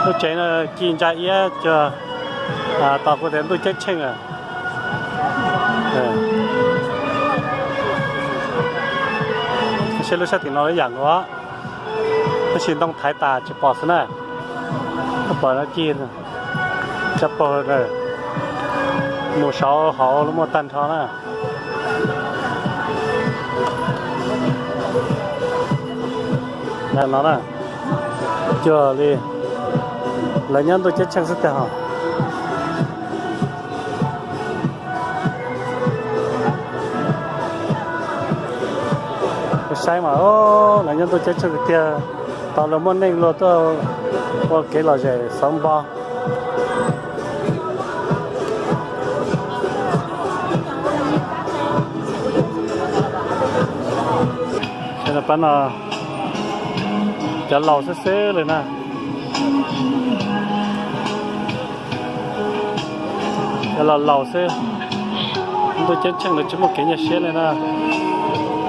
Lub tsev no ci ntsa iab cuag, tos kuv tias ntuj ceeb tsheej. Seb lub sab tim no ib yam nkaus, tab sis ntoo thaiv tas tsis pom xwb na. Pom no ci cov paug mus saud hauv muaj tag nrho na. No na, cuag li lawv nyob ntuj ceeb tsheej xwb tiag os. Saib mas, lawv nyob ntuj ceeb tsheej tiag tiag, tau luag muaj neej luag tuaj ua kev lom zem xauv npo. Pab no cov laus xwb xwb li na. Cov laus laus xwb, ntuj ceeb tsheej lawv tsis muaj kev nyuaj siab li na.